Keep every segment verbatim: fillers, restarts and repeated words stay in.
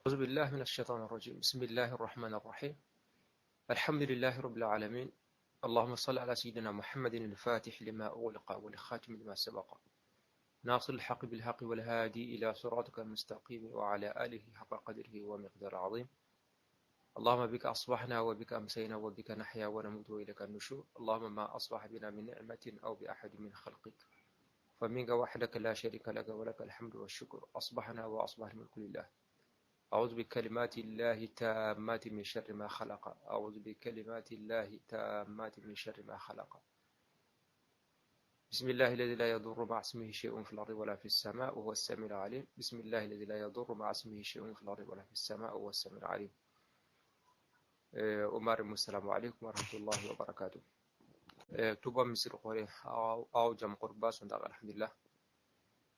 أعوذ بالله من الشيطان الرجيم. بسم الله الرحمن الرحيم. الحمد لله رب العالمين. اللهم صل على سيدنا محمد الفاتح لما أغلق والخاتم لما سبق، ناصر الحق بالحق والهادي إلى صراطك المستقيم وعلى آله حق قدره ومقداره العظيم. اللهم بك أصبحنا وبك أمسينا وبك نحيا ونموت وإليك النشور. اللهم ما أصبح بنا من نعمة أو بأحد من خلقك فمنك وحدك لا شريك لك ولك الحمد والشكر. أصبحنا وأصبح الملك لله. أعوذ بكلمات الله التامات من شر ما خلق. أعوذ بكلمات الله التامات من شر ما خلق. بسم الله الذي لا يضر مع اسمه شيء في الأرض ولا في السماء وهو السميع العليم. بسم الله الذي لا يضر مع اسمه شيء في الأرض ولا في السماء وهو السميع العليم. Eh, Omar, assalamu alaikum wa rahmatullahi wa barakatuh. Eh, Tuba misir xore, aw, aw jam xore ba sonda, alhamdulillah.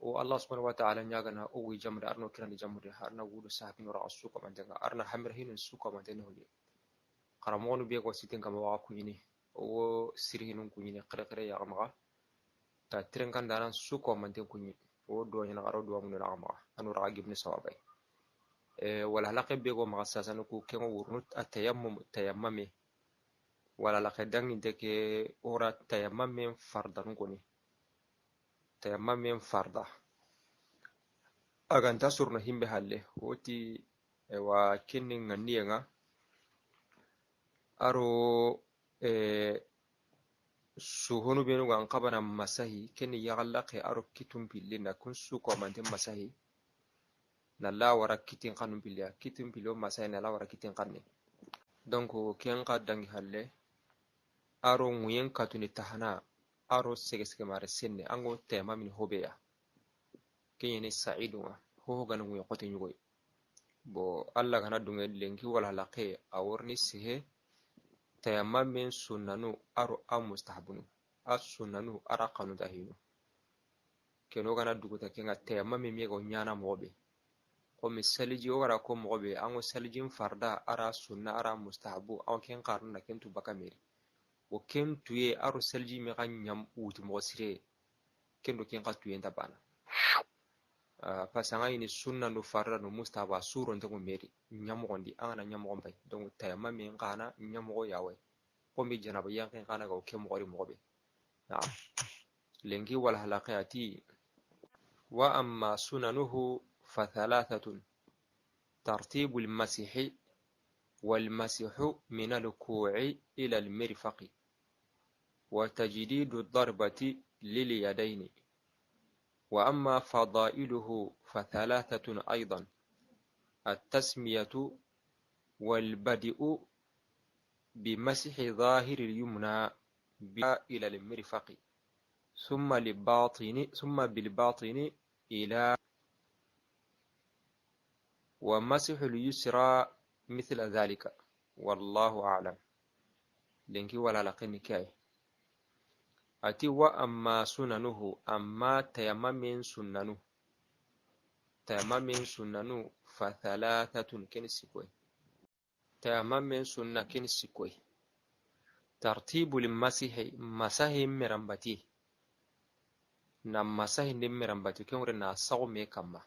O Allah subhanahu wa ta'ala ɲaagana, o wi jamre, arno kirani jamre, arna wudo sahabin wara suka mantenga, arna hamir hinu suka mantene holi. Xaramoxonu be ko sitin kama waxa kuɲini, o wo siri hinun kuɲini, xere xere ya maxa. Ta tiren kan danan suko manten kuɲi. O do ɲana xaro do amunu na maxa. Anu raga gibni sawabay. E, wala halaqe be go maxa sasanu ku kengo wurunu a tayammum, tayammame. Wala halaqe dangi de ke ora tayammame fardanu koni. Tayammame farda. Aganta surno himbe halle. Woti, e, wa kenni ngandiyenga. Aro, e, suhonu benu ga an xabana masahi, kenni yaxallaqe aro kitun pilli na kun su ko mante masahi. Na la wara kitin xanun pilli, a kitin pilli o masahi na la wara kitin xanne. Donc, ken xa dangi halle, aro ŋuyen katuni tahana, aro sege sege mare senne, ango tema min hobeya. Kenyene sa'idu nga, ho ho gana ŋuyen xote ɲugoy. Bo Allah gana dunge lenki wala halaqe a worni sehe, tayammamen sunnanu aro a mustahabunu. A sunnanu ara xanu tahinu. Keno gana duguta kenga tayammame mego ɲana moxo be. Komi saliji o gara ko moxo be, ango salijin farda ara sunna ara mustahabu, ango ken xarna ken tu baka meri. O ken tuye aro saliji me ga ɲam wuti moxo sire. Ken do ken xa tuye nta bana. Ah, parce que anga ini sunna no farda no mustahaba suro nte ko meri. Ɲamoxondi, angana ɲamoxon pay. Donc, tayammame nxana ɲamoxo yaway. Komi janaba yanke nxana ga o ke moxori moxo be. Naam. Lenki wala halaqe a ti, wa amma sunanuhu fa thalathatun. Tartibul masihi, wal masihu minal ku'i ilal mirfaqi. Wa tajdidu darbati lil yadayni. Wa amma fadailuhu fa thalathatun aydan. At-tasmiyatu wal bad'u bi masihi zahiril yumna bi ilal mirfaqi. Thumma lil batini, thumma bil batini ila wa masihul yusra mithla dhalika. Wallahu a'lam. Lenki wala halaqe ni kay. A ti wa amma sunanuhu, amma tayammamen sunnanu. Tayammamen sunnanu fa thalathatun, ken sikoy. Tayammamen sunna ken sikoy. Tartibul masihi, masahi mirambati. Na masahi ndi mirambati, ken wure na sago me kamma.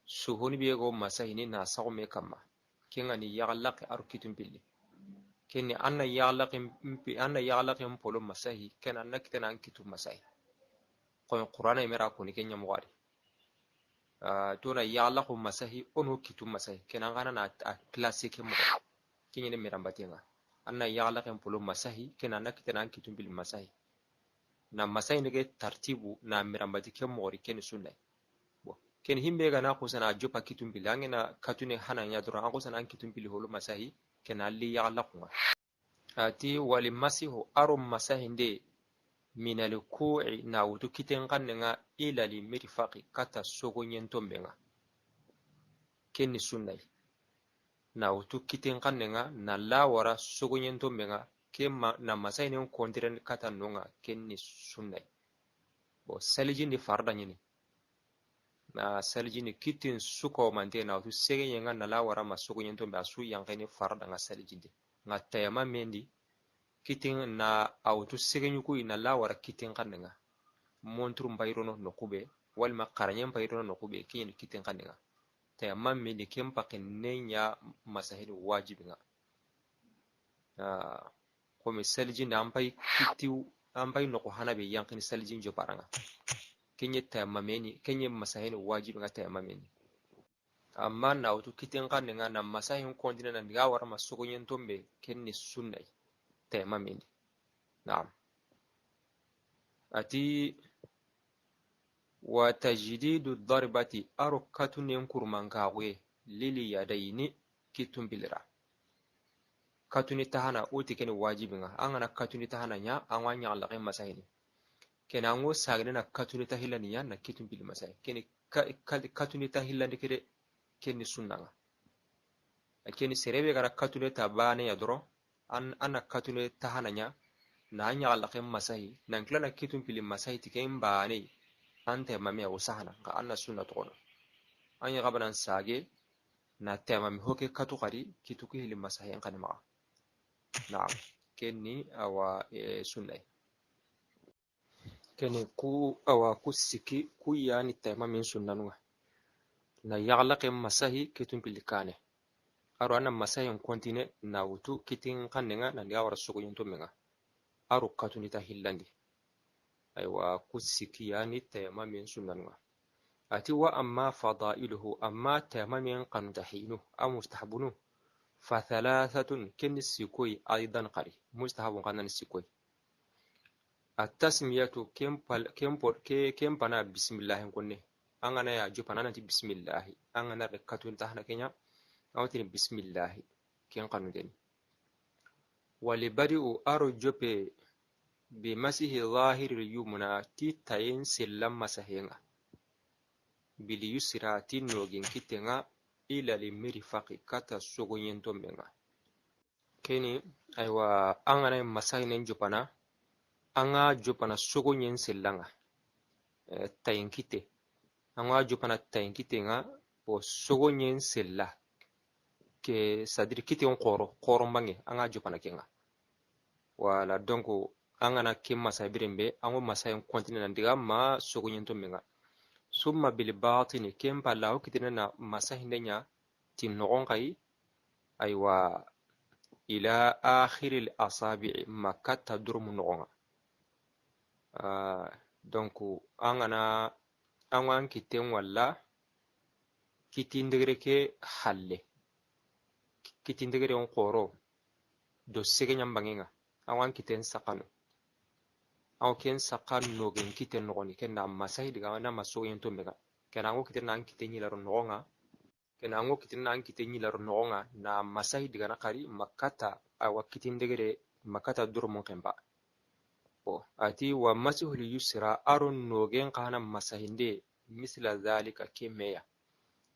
Suhuni be go masahini na sago me kamma. Ken ga ni yaxallaqe aro kitun pilli. Ken ni anna yaxallaqe mpi-, anna yaxallaqe mpolo masahi, ken anna kitana an kitu masahi. Ko Qur'ana imera ko ni ken ɲamoxo adi. Ah, to na yaxallaqu masahi, ono kitu masahi. Ken an gana na a classe ke moxo. Ken ɲene mirambatenga. Anna yaxallaqe mpolo masahi, ken anna kitana an kitun pilli masahi. Na masahi ndege tartibu na mirambati ke moxori ken sunnay. Bon, ken himbe gana xusana a jopa kitun pilli, angena katune hana ɲa doro, an xusana an kitun pilli holo masahi, ken alli yaxallaqunga. A ti wali masihu aro masahinde minal ku'i na wutu kiten xannenga ilali mirfaqi kata sogo ɲentombenga. Ken ni sunnay. Na wutu kiten xannenga na lawara sogo ɲentombenga ke ma, na masahinen kontiren kata nonga ken ni sunnay. Bon, salijindi farda ɲini. Na salijindi kitin suko mante na wutu segeɲenga na lawara ma sogo ɲentombe a su yanxene farda nga salijindi. Nga tayammamen di, kitin na a wutu segeɲuku i na lawara kitin xannenga. Montur mbayirono noxu be, walima xaraɲe mbayirono noxu be, kiɲeni kitin xannenga. tayammamen di ken paxi ne ɲa masahini wajibi ŋa. Ah, komi salijin da an pay kitiw, an pay noxo hana be yanqini salijin joparaŋa. Ken ɲa tayammameni, ken ɲa masahini wajibi ŋa tayammameni. Amma na wutu kitin xanne ŋa na masahin kontine na ndiga wara ma sogoɲen tombe, ken ni sunnay tayammameni. Naam. Ati, wa tajdidu darbati, aro katunen kurmankaxuye, lili yadayni, kitun pilira. Katuni tahana, uti keni wajibi ŋa. An gana katuni tahana ɲa, an wa ɲaxalaxe masahini. Kena an go sagene na katuni ta hillandi ɲa, na kitun pili masahi. Keni ka-, ka-, katuni ta hillandi kede, keni sunna ŋa. Keni serebe gara katuni ta bane ya doro, an, an na katuni tahana ɲa, na ɲaxalaxe masahi, nan kila na kitun pili masahi ti ken bane, an tayammame o sahana, nka an na sunna toxono. An ya gabanan sage, na tayammami hoke katu xadi, kitu ki hili masahi en xani maxa. Naam, keni awa, e, sunnay. Keni ku awa ku siki, ku yani tayammamin sunnanu ŋa. Na yaxalaxe masahi kitun pili kane. Aro an na masahin kontine na wutu kitin xanne ŋa na ndiga wara sogoɲen tombe ŋa. Aro katuni ta hillandi. Aywa, ku siki yani tayammamin sunnanu ŋa. Ati wa amma fadailuhu, amma tayammamin xanunta hinu, a mustahabunu, fa thalathatun, keni sikoy, aidan xadi. Mustahabun xanan sikoy. At-tasmiyatu, ken pal-, ken pol-, ke-, ken pana bismillahi konne. An gana ya jopana nanti bismillahi. An gana re katun tahana ke ɲa, an wa tini bismillahi. Ken xanundeni. Wali badi'u, aro jope, bi masihi zahiril yumna, ti tayen sellan masahen ŋa. Bil yusra, ti nogen kitten ŋa, ila li mirfaqi, kata sogoɲen tombe ŋa. Keni, aywa, an gana masahinen jopana, an ga jopana sogoɲen sellan ŋa. Eh, tayen kitte. An ga jopana tayen kitten ŋa, o sogoɲen sella. Ke, c'est-à-dire kitten xoro, xoro bange, an ga jopana ken ŋa. Voilà, donc, an gana ke masahi biren be, an go masahin kontine na ndiga ma sogoɲen tombe ŋa. Summa bil batini, ken palla o kitene na masahinde ɲa, ti noxon xayi, aywa, ila akhiril asabi'i, ma kata doromu noxon ŋa. Ah, donc, an gana, an ga an kitten walla, kitin degere ke halle. Kitin degere on xoro, do sege ɲa bange ŋa, an ga an kitten saxanu. An ken saxa nogen kitten noxoni, ken na masahi diga na ma sogoɲen tombe ŋa. Ken an go kitten na an kitten ɲilaro noxon ŋa. Ken an go kitten na an kitten ɲilaro noxon ŋa, na masahi diga na xari ma kata awa kitin degere ma kata doromun xenpa. Bon, ati wa masihul yusra, aro nogen xana masahinde, misla zalika, ke meya.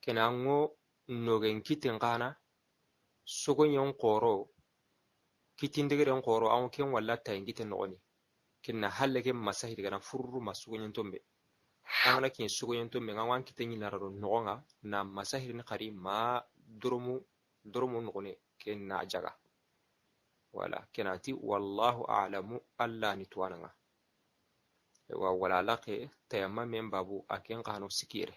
Ken an go nogen kitten xana, sogoɲen xoro, kitin degeren xoro, an ken walla tayen kitten noxoni. Ken na halle ke masahi diga na fururu ma sogoɲen tombe. An gana ken sogoɲen tombe, an ga an kitten ɲilaro noxon ŋa, na masahirini xari ma doromu, doromu noxone, ken na jaga. Voilà, ken ati, wallahu a'lamu, Alla ni tuwana ŋa. Wa wala laqe, tayammamen babu, a ken xano sikire.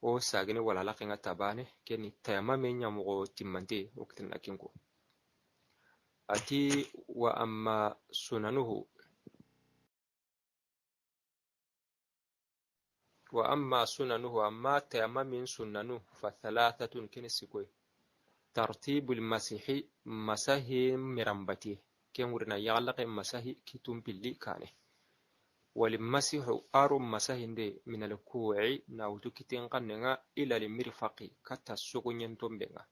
O sagene wala laqe ŋa tabane, keni tayammamen ɲa moxo timmante, o kitana ken ko. Ati, wa amma sunanuhu. Wa amma sunanuhu, amma tayammamin sunnanu, fa thalathatun, keni sikoy. Tartibul masihi, masahi mirambati. Ken wurina yaxalaxe masahi kitun pilli kane. Wali masihu, aro masahinde, minal ku'i, na wutu kitin xanne ŋa, ilal mirfaqi, kata sogoɲen tombe ŋa.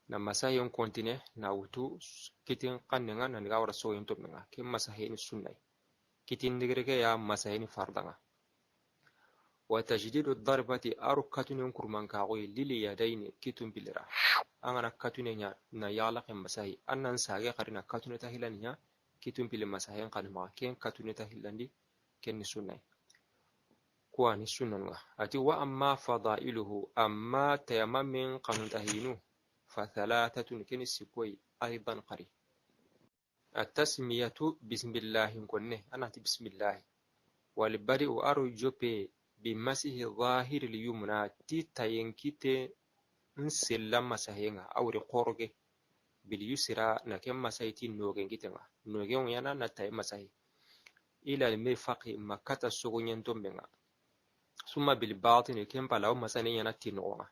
Na masahin kontine, na wutu kitin xanne ŋa, na ndiga wara sogoɲen tombe ŋa. Ken masahini sunnay. Kitin degere ke ya masahini farda ŋa. Wa tajdidu darbati, aro katunen kurmankaxoyi, lili yadayni, kitun pilira. An gana katune ɲa, na yaxalaxe masahi. An nan sage xari na katune ta hillandi ɲa, kitun pili masahin xani maxa. Ken katune ta hillandi, ken ni sunnay. Kuwa ni sunnanu ŋa. Ati wa amma fadailuhu, amma tayammamin xanunta hinu, fa thalathatun, keni sikoy, aidan xari. At-tasmiyatu, bismillahi konne, an nati bismillahi. Wal badi'u, aro jope, Bi masihi zahiril yumna, ti tayen kite n sella masahen ŋa, a wori xoroge. Bil yusra, na ken masahi ti nogen kiten ŋa. Nogen ŋa ɲaana na tayen masahi. Ila al mirfaqi, ma kata sogoɲen tomben ŋa. Summa bil batini, ken pala o masane ɲaana ti noxon ŋa.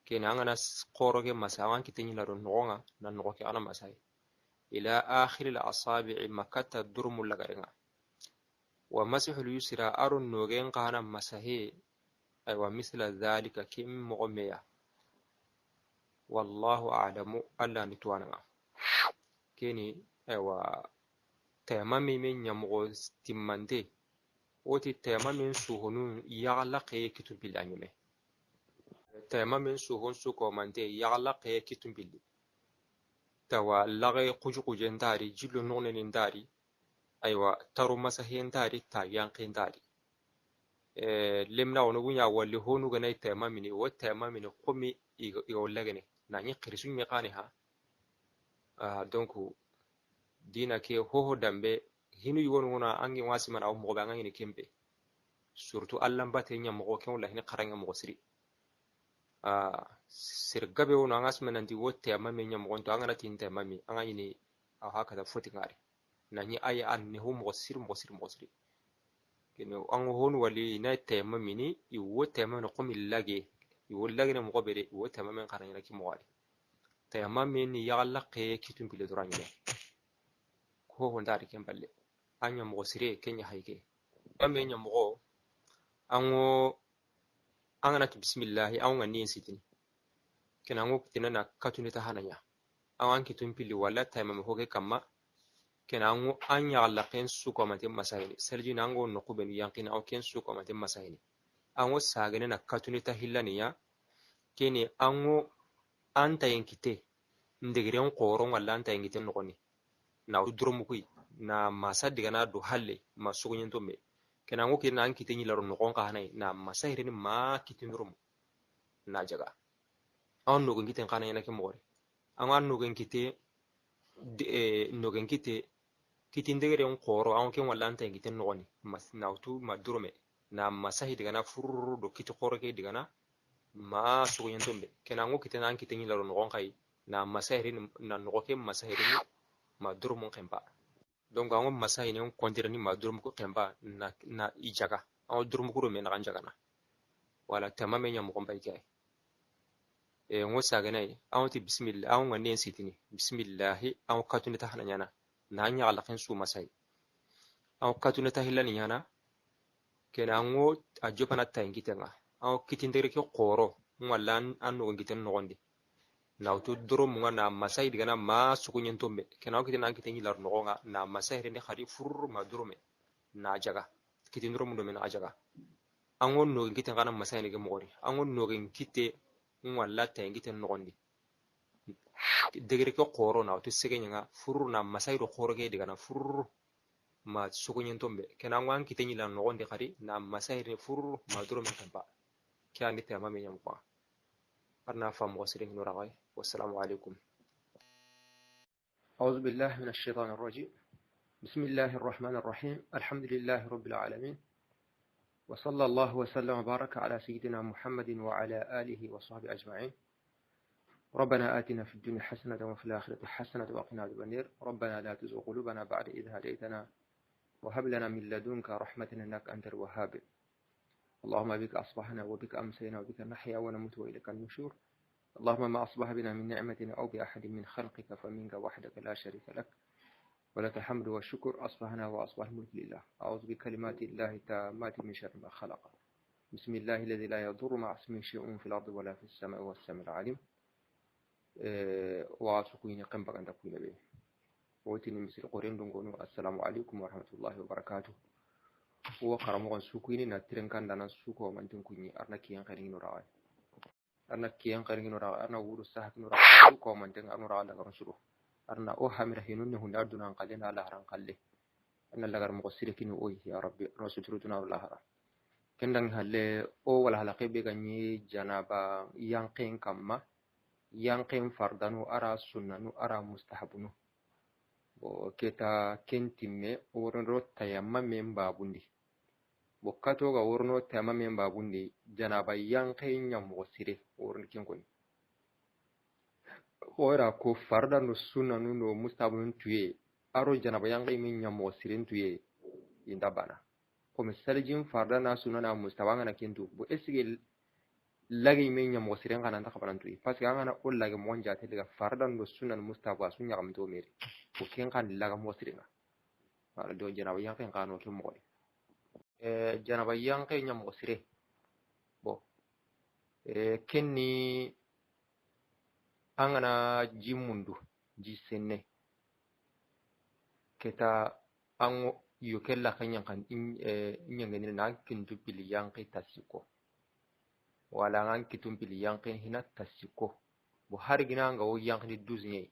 Ken an ga na s-, xoroge masahi, an kite ɲi la do noxon ŋa, na noxo ke an na masahi. Ila akhiril asabi'i, ma kata durumu lagaren ŋa. Wa masihul yusra, a ro nogen xa na masahi, aywa, misla zalika, ken moxo me ya. Wallahu a'lamu, Alla ni tuwaana ŋa. Keni, aywa, tayamami me ɲa moxo timmante, woti tayamamin suhunu yaxalaxe kitun pilli a ɲeme. Tayamamin suhun su komante yaxalaxe kitun pilli. Tawa laxe xuju xuje nta ri, jillo nuxuneni nta ri, aywa, taro masahe nta ri, ta yanqe nta ri. Eh, lemina wono guɲa walli honu ga na i tayamamini, wo tayamamini xomi i ga, i ga wo lagene. Na ɲi xirisu ɲi xane ha. Ah, donc, dina ke hoho dambe, hinu yigonu ŋuna, an gi wasi mana wo moxo be, an ga ɲini kembe. Surtout Alla mbate ɲa moxo, ken wala hini xaranŋe moxo siri. Ah, sir gabe wono, an ga sima nanti wo tayamami ɲa moxo nto, an ga na tin tayamami, an ga ɲini, aw haka da foti ŋari. Na ɲi ayi an ne ho moxo siri, moxo siri, moxo siri. Kene, an ga honu wali, i na tayamamini, i wo tayamamini xomi lage, i wo lagene moxo be de, i wo tayamamini xana ɲana ki moxo wali. Tayamami ni yaxalaxe kitun pille dura ɲine. Ko ho nda ri ken palle. A ɲa moxo sire, ken ɲa hayke. Tayamami ɲa moxo, an go, an ga na ti bismillahi, an ga ni sitini. Ken an go kitene na katuni ta hana ɲa. An ga kitun pilli wala tayamami ho ke kamma. Ken an go an yaxalaxen su komante masahini. Selji na an go noxu benu yanqini, an go ken su komante masahini. An go sagene na katuni ta hillani ɲa. Keni an go an tayen kite. N degeren xoro wala an tayen kite noxoni. Na wutu duromu kuyi. Na masa digana do halle, ma sogoɲen tombe. Ken an go kite na an kite ɲi la ro noxon xa hanayi. Na masahirini ma kitin duromu. Na jaga. An nogen kiten xana ɲana ke moxo ri. An ga nogen kite, de-, eh, nogen kite, kitin degeren xoro, an ken wala an tayen kiten noxoni, mas-, na wutu ma durome, na masahi digana fururu do kiti xoro ke digana, ma sogoɲen tombe. Ken an go kite na an kite ɲi la ro noxon xayi, na masahirini, na noxo ke masahirini, ma duromun xempa. Donc, an go masahinen kontirani ma duromu ku xempa na, na i jaga. An go duromu ku do me na an jagana. Wala tayamami ɲa moxo mbay ke ay. E, an go sagene ay, an go ti bismillah, an go ŋa nen sitini. Bismillahi, an go katuni ta hana ɲana. Na an yaxalaxen su masahi. An go katuni ta hillani ɲana. Ken an go a jopana tayen kiten ŋa. An go kitin degere ke xoro, wala an, an nogen kiten noxondi. Na wutu duromu ŋa na masahi digana ma sogoɲen tombe. Ken an go kite na an kite ɲi la ro noxon ŋa, na masahirini xari fururu ma durome. Na jaga. Kitin duromu do me na jaga. An go nogen kite xana masahini ke moxo ri. An go nogen kite wala tayen kite noxondi. Degere ke xoro na wutu segeɲen ŋa fururu na masahi do xoro ke digana fururu. Ma sogoɲen tombe. Ken an go an kite ɲi la noxondi xari na masahirini fururu ma durome xempa. Ke an ni tayamami ɲa moxo. Ar na fa moxo sire hinu raxay. Wassalamu alaikum. أعوذ بالله من الشيطان الرجيم. بسم الله الرحمن الرحيم. الحمد لله رب العالمين. وصلى الله وسلم وبارك على سيدنا محمد وعلى آله وصحبه أجمعين. ربنا آتنا في الدنيا حسنة وفي الآخرة حسنة وقنا عذاب النار. ربنا لا تزغ قلوبنا بعد إذ هديتنا وهب لنا من لدنك رحمة إنك أنت الوهاب. اللهم بك أصبحنا وبك أمسينا وبك نحيا ونموت وإليك النشور. اللهم ما أصبح بنا من نعمة أو بأحد من خلقك فمنك وحدك لا شريك لك، ولك الحمد والشكر، أصبحنا وأصبح الملك لله. أعوذ بكلمات الله التامات من شر ما خلق. بسم الله الذي لا يضر مع اسمه شيء في الأرض ولا في السماء وهو السميع العليم. Eh, wa su kuyini xempa ganta kuyini be. Wotini misiri xoren dungonu, assalamu alaikum warahmatullahi wabarakatuh. Wo xaramoxon su kuyini na tiren kandana su ko mantin kuɲi, ar na kiyen xeringino raxay. Ar na kiyen xeringino raxay, ar na wudu saha kino raxay, su ko mantin, ar no raxay lagarun suro. Ar na o hamira hinun ne hunda dunan xalle na laharan xalle. Ar na lagar moxo sire kini oyi, ya Rabbi, ar na suturu duna lahara. Ken dangi halle, o wala hala ke be ga ɲi janaba yanqen kamma, yanqen fardanu, ara sunnanu, ara mustahabunu. Bo keta ken timme, o woron ro tayammamen babundi. Bo kato ga worono tema men babundi, janaba yanke ɲa moxo sire worondi ken koni. Xora ko farda no sunna nu no mustahabu nun tuye, aro janaba yanke me ɲa moxo siren tuye, inda bana. Comme salijin farda na sunna na mustahabu an ga na ken tu, bo est-ce que lage me ɲa moxo siren xa na nta xabanan tuye? Parce que an ga na o lage moxon jate daga farda no sunna no mustahabu a su ɲaxaminto mere. Ko ken xa ni laga moxo siren ŋa. Wala do janaba yanke xa no ke moxo. Eh, janaba yanke ɲa moxo sire. Bon. Eh, ken ni an ga na ji mundu, ji senne. Keta an ŋo yo ke laxe ɲankan, eh, ɲangeni na an kintu pili yanke ta siko. Wala an kitu pili yanke hina ta siko. Bo hari gina an ga wo yanke ni douze ɲe.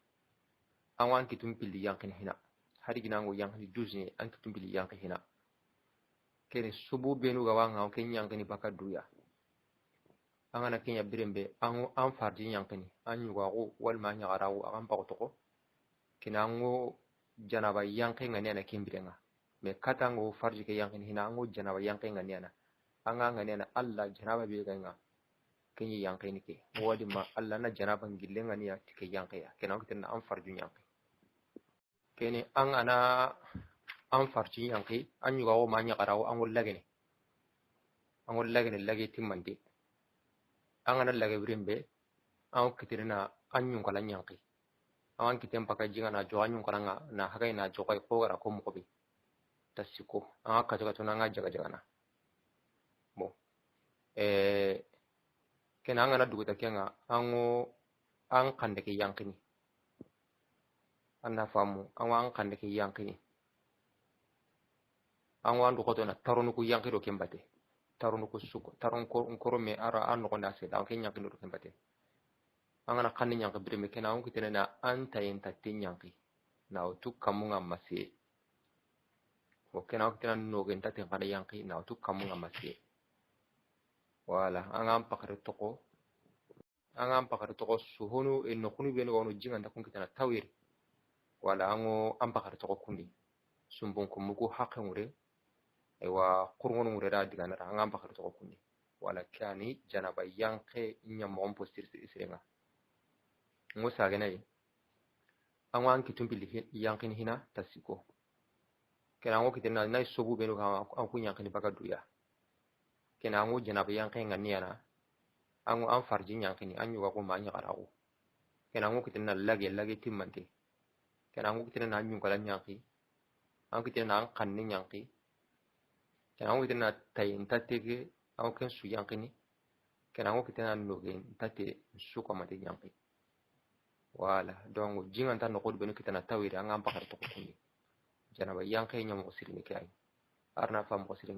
An wa an kitu pili yanke hina. Hari gina an ga wo yanke ni douze ɲe, an kitu pili yanke hina. Keni subu benu ga wa an ŋa, ke yanke ni baka duya. An ga na ke ɲa biren be, an ŋo an farji yanke ni, an ɲugaxu, walma an ɲaxaraxu, a xa n paxu toxo. Kena an ŋo janaba yanke ŋa ni a na ken biren ŋa. Mais kata an ŋo farji ke yanke ni hina, an ŋo janaba yanke ŋa ni a na. An ga ŋa ni a na, Allah, janaba be ga ŋa. Ken ɲi yanke ni ke. Wadi ma Allah na janaba ngille ŋa ni a ti ke yanke ya. Kena an kitena an farju yanke. Keni an ga na an farji yanke, an ɲugaxu ma ɲaxaraxu, an ŋo lagene. An ŋo lagene, lage timmante. An ga na lage biren be, an ŋo kitene na an ɲunkala yanke. An ŋa kiten paka jinga na joxa an ɲunkala ŋa, na hagay na joxa ko gara ko moxo be. Ta siko. An ŋa kato kato na an ŋa jaga jaga na. Bon. Eh, kena an ga na duguta ke ŋa, an ŋo an xande ke yanke ni. An na famu, an ŋo an xande ke yanke ni. An ŋo an duxoto na taronu ku yanke do ken bate. Taronu ku suko, taron ko, koro me ara an noxon da seda, an ke yanke do ken bate. An ga na xande yanke biren be, kena an kitene na an tayen ta te yanke. Na o tu kamu ŋa mase. O kena an kitene na nogen ta te xande yanke, na o tu kamu ŋa mase. Wala, an ga an paxare toxo. An ga an paxare toxo suhunu, e noxunu benu ga wono jinga nta kun kitana tawiri. Wala an ŋo an paxare toxo kundi. Sumbun ko mugu haqe ŋure. Ewa, kurŋonu ŋure da diga na ra, an ga an paxare toxo kundi. Wala kani janaba yanke ɲa moxon po sir-, sir-, siren ŋa. Ŋo sagene yi. An ŋo an kitu pili hi-, yanke ni hina ta siko. Kena an ŋo kitena na sobu benu ga an ku yanke ni baka duya. Kena an ŋo janaba yanke ŋa ni a na. An ŋo an farji yanke ni, an ɲugaxu ma ɲaxaraxu. Kena an ŋo kitena na lage, lage timmante. Kena an ŋo kitena na an ɲunkala yanke. An kitena na an xanne yanke. Kena an ŋo kitena na tayen ta te ke, an ŋo ken su yanke ni. Kena an ŋo kitena na nogen ta te su kamante yanke. Wala, donc jinga nta noxo do benu kitana tawiri, an ga an paxare toxo kundi. Janaba yanke ɲa moxo sirini ke ay. Arna fa moxo siri